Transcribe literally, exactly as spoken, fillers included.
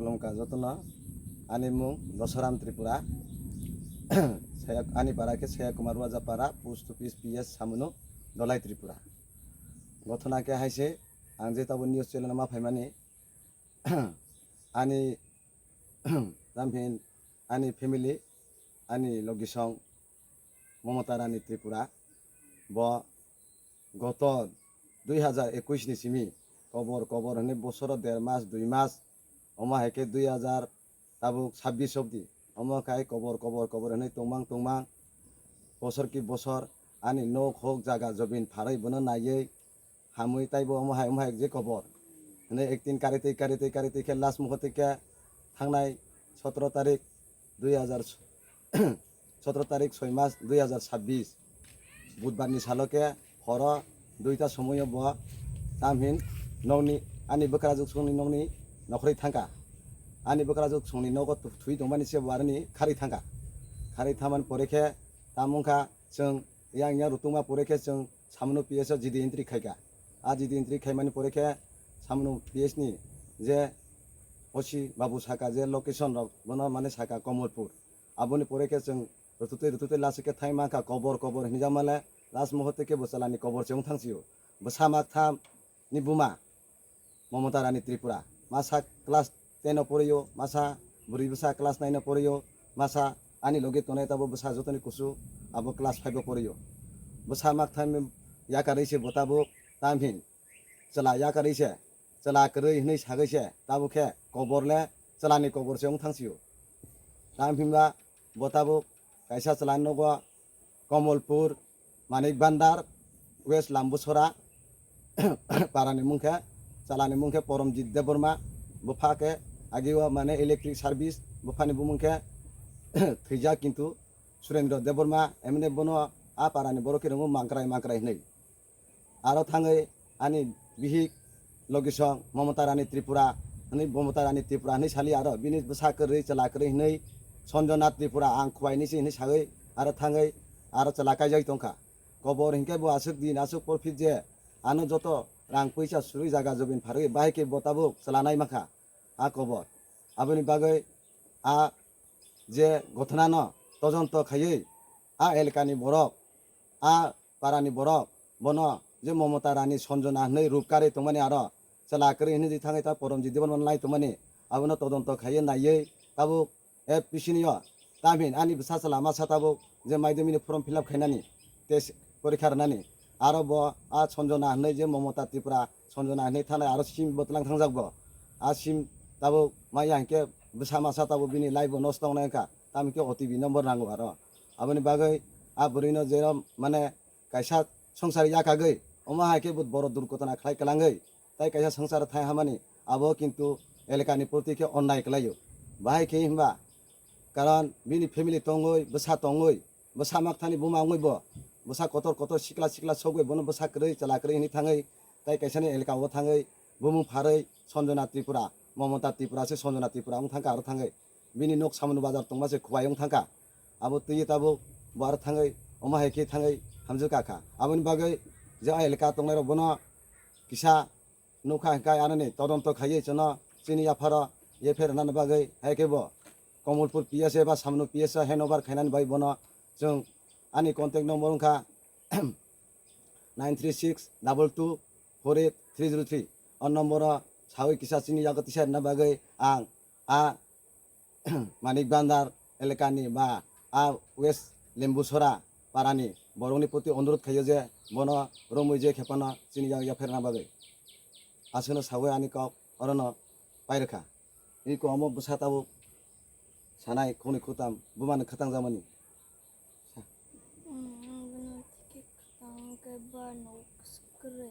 Khulumkha jotono, ani mung Dosaram Tripura, Saya-, ani para khe Saya Kumar Wajapara, post office P S Samunu, Dolai Tripura. Gothona khe hai se, ang je tabo news channel ma phaimani, ani, tamhin, ani family, ani logisong, Mamata Rani Tripura, bo goto dui hazar ekush ni simi kobor kobor hwnwi bosoro der mas, dui mas, omo hai khe dui hazar tabuk sabbish obdi, omo khai kobor kobor kobor hwnwi tongmang tongmang, bosor ki bosor ani nok hok jaga jobin pharwi bono naiwi hamwi taibo omo hai omo hai je kobor hwnwi ektin karitwi karitwi karitwi khe last muhurte khe thangnai sotoro tarik dui hazar, sotoro tarik soi mas dui hazar sabbish, Budbar ni salo khe horo duita somoio bo tamhin nokni, ani bwkrajwk songni nokni nokhorwi thangkha. Ani bwkrajwk songni nogo thwi tongmani se bo aroni kharwi thangkha. Kharwi thangmani pore khe tamo wngkha chwng yang yang rutungma pore khe chwng Samunu P S o G D entry khaikha. A G D entry khaimani pore khe Samunu P S ni je O C babu saka je location rok bono mane saka Komolpur. Aboni pore khe chwng rututwi rututwi last khe thangwi mankha kobor kobor hinwi jakmale last muhurte khe bo chwlani kobor se wng thangsio. Bwsa mak tham ni buma Mamata Rani Tripura. Masa class ten o porio, masa bwrwi bwsa class nine o porio, masa ani logi tonai tabo bwsa jotoni kusu abo class five o porio. Bwsa mak tham yakarwi se bo tabuk tamhin chwla yakarwi se, chwla kwrwi hwnwi sagwi se, tabuk khe kobor le chwlani kobor se wng thangsio. Tamhinba bo tabuk kaisa chwlani nogo Komolpur, Manik Bandar, West Lambusora, parani mung khe, chwlani mung khe Poromjit Debbarma, bupha khe agio mane electric service, buphani bumung khe thwijak kintu Surendra Debbarma, emne bono a parani borok khe ringo Mangkrai Mangkrai hwnwi. Aro thangwi ani bihik logisong Mamata Rani Tripura hwnwi, Mamata Rani Tripura hwnwi sali aro bini bwsa kwrwi chwla kwrwi hwnwi Sanjana Tripura ang khwai ni si hwnwi sagwi aro thangwi aro chwla kaijagwi tongkha. Kobor hinkhe bo aswk din aswk porphit je ano joto rang puisa surwi jaga jobin pharwi bahai khe bo tabuk chwla nai mankha a kobor. Aboni bagwi a je gothonano todonto khaiwi a elkani borok, a parani borok bono je Mamata Rani Sanjana hwnwi rup karwi tongmani aro chwla kwrwi hwnwi thangwi ta Poromjit Debbarma nai tongmani abono todonto khaiwi naiwi tabuk e pisinio tamhin ani bwsa chwla masa tabuk je maidumini form fill up khainani tei porikha rwnani aro bo a Sanjana hwnwi je Mamata Tripura Sanjana hwnwi thanai aro sim botlang thangjak bo. A sim tabuk maya hinkhe bwsa masa tabuk bini life bo nosto wngnai wngkha. Tamo khe O T P number nango aro. Aboni bagwi a bwrwino je mane kaisa swngchar yakagwi omo hai khe bo boro durgotona khlai kwlangwi tai kaisa swngchar thai hamani abo kintu elakani proti khe onnai kwlaio. Bahai khe himba karon bini family tongwi bwsa tongwi bwsa makthani buma wngwi bo bwsa kotor kotor sikla sikla sogwi bono bwsa kwrwi chwla kwrwi hwnwi thangwi tai kaisani elaka o thangwi bumung pharwi Sanjana Tripura, Mamata Tripura se Sanjana Tripura wng thangkha aro thangwi. Bini nok Samunu bazar tongma se khwai wng thangkha. Abo twiwi tabuk bo aro thangwi omo hai khe thangwi hamjwk kha. Aboni bagwi je a elaka tongnairok bono kisa nukha hwnkhe anoni todonto khaiwi chwngno chini yapharo yapher rwnani bagwi hai khe bo Komolpur P S eba Samunu P S o handover khainani bai bono chwng ani contact number wngkha nine three six double two four eight three zero three. O number o sawi kisa chini yago tisa rwna bagwi ang a Manik Bandar elakani ba a West Lembusora parani borokni proti onurodh khaio je bono romwi je khepano chini yago yapher rwna bagwi. Aswkno sawi ani kok orono pairwkha. Iko omo bwsa tabuk sanai khoknwi khoktam bumani khatang jamani. Ang bono tiki kwtang khe ba nuk kwrwi.